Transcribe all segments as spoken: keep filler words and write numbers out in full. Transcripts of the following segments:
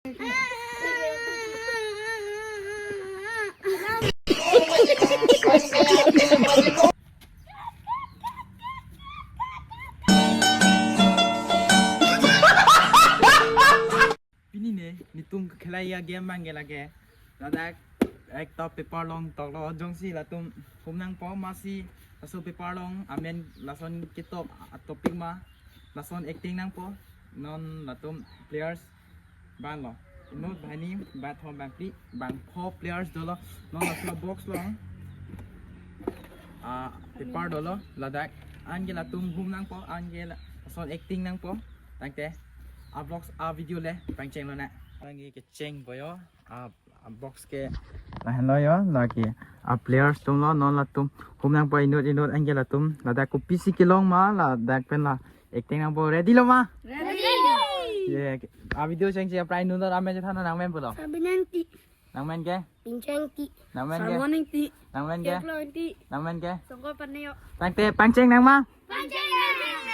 Pini ne, netum kekhelai a-game abang ke lake. Ladak ekta paper along toklo, jongsi latum hum nangpo, masi laso paper along amen lason ketok a-topic ma, lason acting nangpo. Non latum players bang lo. Inut, banghini, bangthom, bangphli, bangpho players dolo. Non laso box along, ah, paper dolo. Ladak anke latum hum nangpo, anke la-, lason acting nangpo. Tangte a-box a-video le pangchenglonang. Lake kechengpo yo. A, a-box ke lahenlo yo, lake a-players atum lo, non latum hum nangpo inut inut, anke latum ladak kopisi kelong ma, ladak pen la acting nangpo. Ready lo ma? Ready. Ye, a-video chengche aphrang inut amen chethan nang, nangmen pulo? Sabinanti. Nangmen ke? Pinchengti. Nangmen ke? Salmoningti. Nangmen ke? Keklongti. Nangmen ke? Songkol Paneo. Tangte pangchengnang ma? Pangcheng.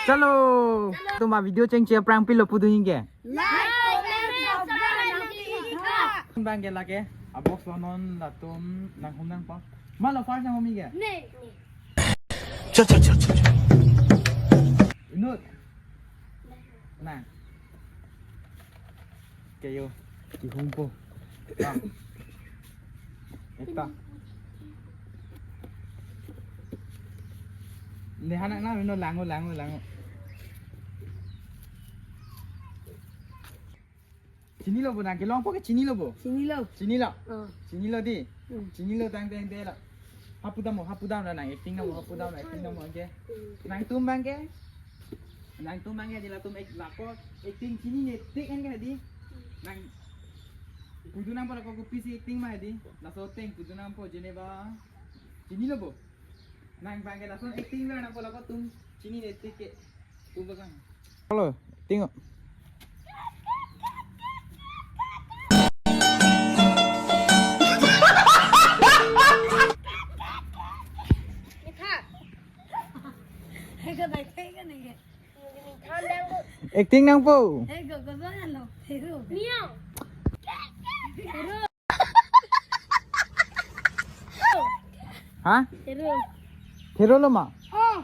Chalo. Latum a-video chengche aphrang pilo pudun ke? Like, comment, subscribe nangpi tha. Bang ke lake a-box lo, non latum nanghum nangpo. Malo first nanghumji ke? Ne. Chal, chal, chal, chal, chal. Inut. Nang. Ke yo, kehumpo. Bang. Ekta. Dehan na, no, lango, lango, lango. Chinilo bo, nang kelongpo ke chinilo bo? Chinilo. Chinilo? Oh. Chinilo di? Hmm. Chinilo tangte tangte lo. Hapu damlo, hapu damlo, nang acting damlo, hapu damlo, acting damlo, anke. Hmm. Nangtum bang ke? Nangtum bang ke, di latum ek lako acting chinine tik anke di. Nang pudun nangpo lako kopisi acting ma di. Laso ateng pudun nangpo, jeneba. Chinilo bo. Nang bang ke lason acting lo nangpo lako atum chinine tik ke. Tum bang. Halo, acting. Acting nangpo. Ha? Thero. Thero lo ma? Oh.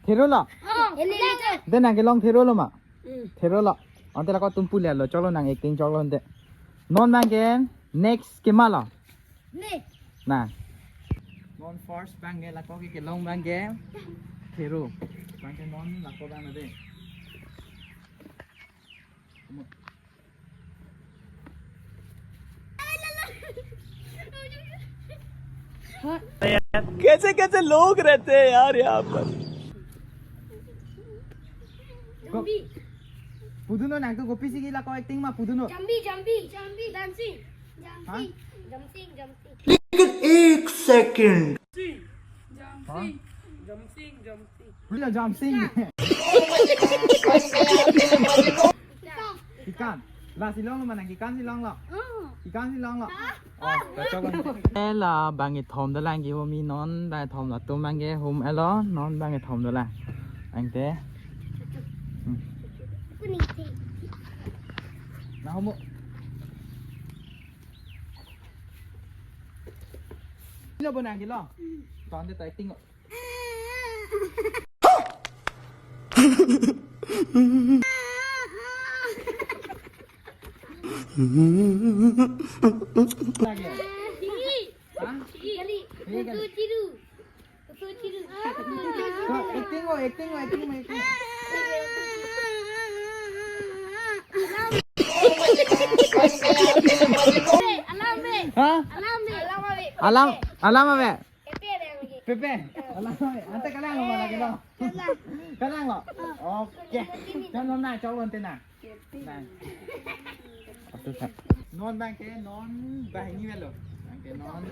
Thero lo? Oh. Ele, ele. Then nang kelong Thero lo ma? Hmm. Thero lo. Ante lako atum pu lelo, choklo nang acting choklo ante. Non bang ke next ke malo? Next. Na. Non first bang ke lako ke kelong bang ke Thero. Bang ke non lako bang na de. कैसे कैसे लोग रहते हैं यार यहाँ पर। Jambi. Pudun non, nangtum kopisi kelako acting ma, pudun non. Jambi, jambi, jambi, dancing. Ha? Jamsing, jamsing, jamsing. लेकिन एक second. Jamsing, jamsing, jamsing. Pudun non jamsing. Kikan. Lasi longlo ma nang, kikan si longlo. Oh. Kikan si longlo. Oh, kacok lang. Eh, la bang kethom dolang kehum, non bang kethom latum bang kehum-etlo, non bang kethom dolang. Tangte. Hmm. Nang hum mo. Lo bo nang kelo. Ton de ta acting. Lagi. Hah? Iya, kali. Iya, kali. Kutu ciru. Kutu ciru. Ko, acting ko, acting ko, acting ko, acting. Alam be. Hah? Alam be. Alam be. Alam, alam be. Pepe. Alam be. Ante kalang lo lagi lo. Kalang lo. Oke. Jangan lo na, coba ante na. Nang. Atu sa. Non bang ke, non banghini avelo. Bang ke non.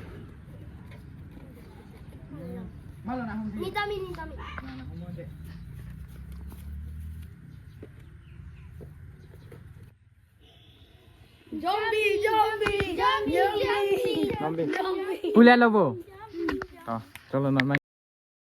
Hmm. Malo nang hum si. Nitami, nitami. Nang, nang hum mo de. Zombie, zombie, zombie, zombie. Zombie. Zombie. Pu lelo bo. Oh, chalo non bang.